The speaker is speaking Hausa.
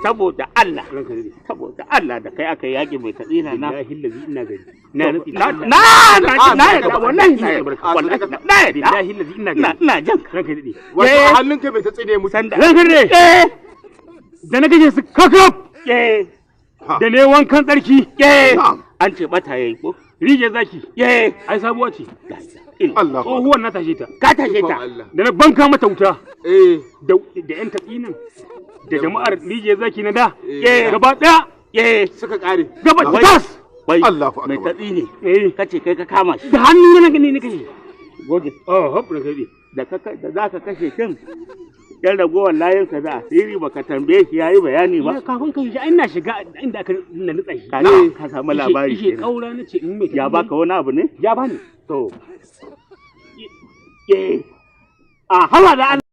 Saboda Allah, Ranka daɗe. saboda Allah, da kai aka yi yaƙi mai tatsina na. Billahi lazi ina gari. Na rantsi da Na Allah. na na yadda, wallahi na yadda, wallahi na yadda. Billahi lazi ina Ina gari. ina jin ka. Ranka daɗe. Wato Eh. a hannunka mai tatsi ne mutu. Sanda. Ranka daɗe. Da na kashe su kakaf. Da ne wankan tsarki. An ce bata yayi ko? Rijiyar zaki. Eh. Ai sabuwa ce. Allah. Tsohuwar na tashe ta. Ka tashe Ikon ta. Allah. Da na banka mata wuta. Da yan tatsinin. Da jama'ar rijiyar zaki na da. Gaba ɗaya. Suka kare. Gaba Wai. tas. Wai Allahu mai akbar. tatsi ne. Eh. Kace kai ka kama shi. Da hannu na gani na kashe. Gode. Oh, hop, ranka daɗe. Da ka da zaka kashe kin. Yan ragowar layinsa da asiri baka tambaye shi yayi bayani ba. Ya, kafin kashe shi ai ina shiga inda aka na nutsa shi. Ka samu labari Ishe kenan. kaura na ce in mai Ya baka wani abu ne? Ya bani. To. Eh. A hawa da Allah.